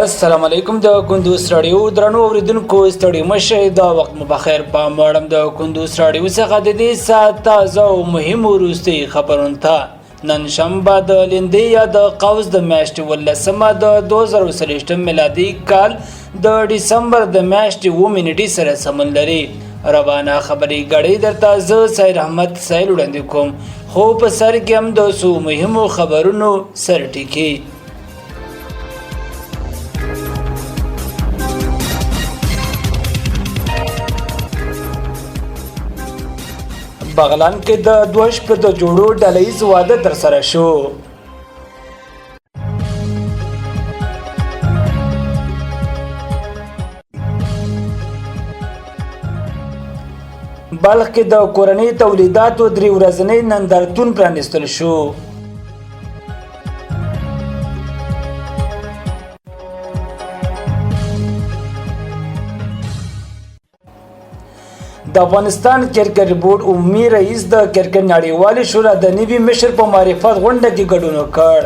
السلام علیکم د کندوز راډیو درنو اوریدونکو، ستړي مشه، دا وخت مو بخیر. پام واړم د کندوز راډیو څخه د دې ساعت تازه او مهم وروستي خبرونه ته. نن شنبه د لیندۍ یا د قوس د میاشتې 18مه د 2023 میلادي کال د ډسمبر د میاشتې 7 نیټې سره سمون لري. روانه خبري ګړۍ درته زه سید احمد سیل وړاندې کوم، خو په سر کې هم د څو مهمو خبرونو سرټکي. بغلان کې د 62 جوړو ډله ییز واده ترسره شو. بلخ کې د کورنۍ تولیداتو 3 ورځنی نندارتون پرانیستل شو. د افغانستان کرکټ بورډ عمومي رئیس د کرکټ نړیوالې شورا د نوي مشر په معرفت غونډه کې ګډون وکړ.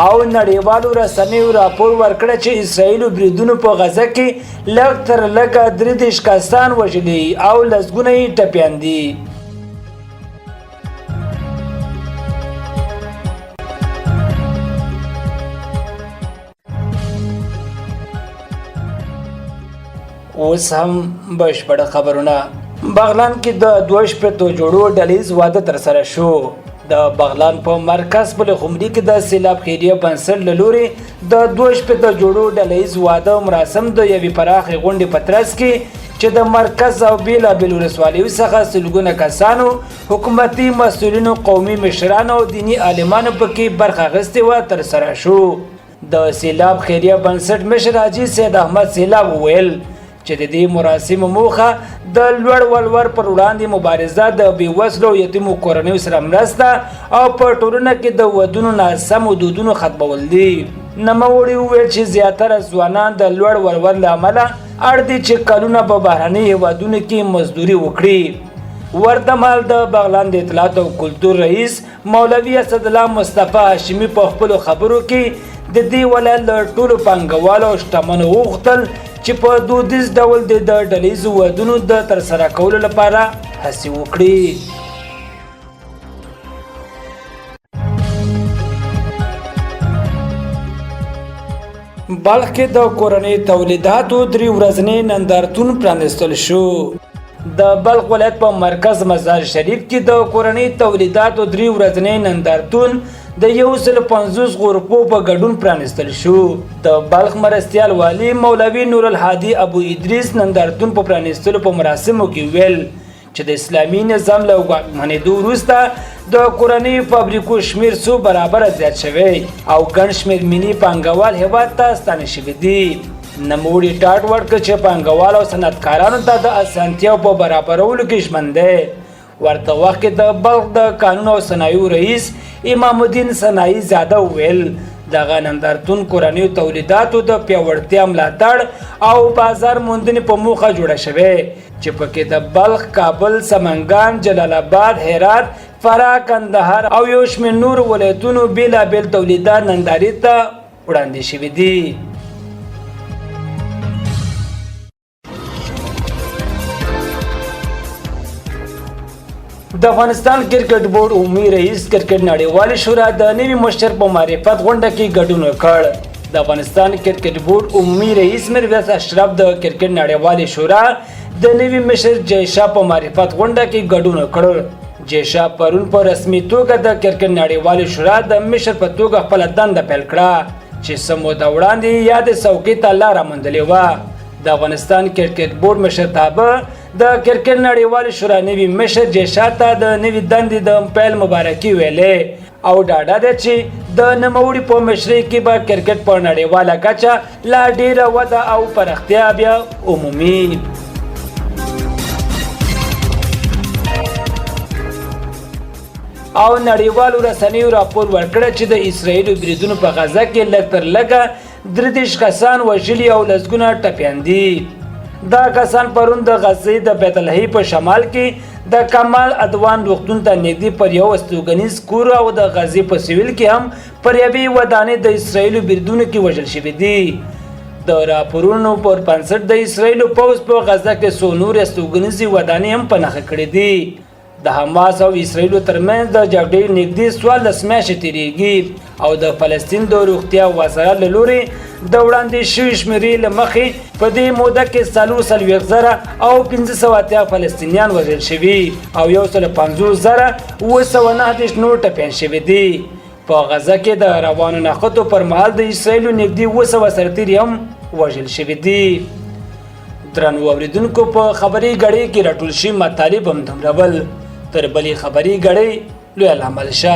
او نړیوالو رسنیو راپور ورکړ چې اسراییل بریدونو په غزه کې لږ تر لږه 33 کسان وژلي او لسګونه یې ټپیان دي. اوس هم بشپړ خبرونه. بغلان کې د 62 جوړو ډلیز واده ترسره شو. د بغلان په مرکز پلخمري کې د سیلاب خیریه بنسټ له لوري د 62 جوړو ډلیز واده مراسم د یوې پراخې غونډې په ترڅ کې چې د مرکز او بېلابېلو ولسوالیو څخه سلګونه کسانو، حکومتي مسؤلینو، قومي مشرانو او دیني عالمانو پکې برخه اخیستې وه، ترسره شو. د سیلاب خیریه بنسټ مشر حاجي سید احمد سیلاب وویل چې د دې مراسمو موخه د لوړ ولور پر وړاندې مبارزه، د بېوزلو او یتیمو کورنیو سره مرسته او په ټولنه کې د ودونو ناسمو دودونو ختمول دي. نوموړي وویل چې زیاتره ځوانان د لوړ ولور له امله اړ دي چې کلونه په بهرني هیوادونو کې مزدوري وکړي. ورته مهال د بغلان د اطلاعات او کلتور رئیس مولوي اسدالله مصطفی هاشمي په خپلو خبرو کې د دې ولایت له ټولو پانګوالو او شتمنو وغوښتل چې په دودیز ډول د ډلیزو ودونو د ترسره کولو لپاره هڅې وکړي. بلخ کې د کورنۍ تولیداتو 3 ورځنی نندارتون پرانیستل شو. د بلخ ولایت په مرکز مزار شریف کې د کورنۍ تولیداتو 3 ورځنی نندارتون د 150 غرفو په ګډون پرانیستل شو. د بلخ مرستیال والي مولوي نورالهادي ابو ادریس نندارتون په پرانیستلو په مراسمو کې ویل چې د اسلامي نظام له واکمنېدو وروسته د کورنیو فابریکو شمېر څو برابره زیات شوی او ګڼ شمېر ملي پانګوال هېواد ته ستانه شوي دي. نوموړي ډاډ ورکړ چې پانګوال او صنعتکارانو ته د اسانتیاو په برابرولو کې ژمن دی. ورته وخت کې د بلخ د کانونو او صنایعو رئیس امام الدین صنایع زاده وویل، دغه نندارتون کورنیو تولیداتو د پیاوړتیا، ملاتړ او بازار موندنې په موخه جوړه شوې چې پکې د بلخ، کابل، سمنګان، جلال آباد، هرات، فراه، کندهار او یو شمېر نورو ولایتونو بېلابېل تولیدات نندارې ته وړاندې شوي دي. د افغانستان کرکټ بورډ عمومي رئیس کرکټ نړیوالې شورا د نوي مشر په معرفت غونډه کې ګډون وکړ. د افغانستان کرکټ بورډ عمومي رئیس میرویس اشرف د کرکټ نړیوالې شورا د نوي مشر جی شاه په معرفت غونډه کې ګډون وکړ. جی شاه پرون په رسمي توګه د کرکټ نړیوالې شورا د مشر په توګه خپله دنده پیل کړه چې څه موده وړاندې یې یادې څوکۍ ته لاره موندلې وه. د افغانستان کرکټ بورډ مشرتابه د کرکټ نړیوالې شورا نوي مشر جی شاه ته د نوي دندې د پیل مبارکي ویلې او ډاډه دی چې د نوموړي په مشرۍ کې به کرکټ په نړیواله کچه لا ډیره وده او پراختیا بیا عمومي. او نړیوالو رسنیو راپور ورکړی چې د اسراییل بریدونو په غزه کې لږ تر لږه 33 کسان وژلي او لسګونه ټپیان دي. دا کسان پرون د غزې د بیت لحی په شمال کې د کمال عدوان روغتون ته نږدې پر یو استوګنیز کور او د غزې په سویل کې هم پر یوې ودانۍ د اسراییلو بریدونو کې وژل شوي دي. د راپورونو پر بنسټ د اسراییلو پوځ په غزه کې څو نورې استوګنیزې ودانۍ هم په نښه کړې دي. د حماس او اسراییلو ترمنځ د جګړې نږدې 14 میاشتې تېرېږي او د فلسطین د روغتیا وزارت له لوري د وړاندې شوې شمېرې له مخې په دې موده کې 44,580 فلسطینیان وژل شوي او 150,739 نور ټپیان شوي دي. په غزه کې د روانو نښتو پر مهال د اسراییلو نږدې 700 سرتېري هم وژل شوي دي. درنو اوریدونکو، په خبري ګړۍ کې راټول شوي مطالب هم دومره ول. تر بلې خبري ګړۍ لوی الله مل شه.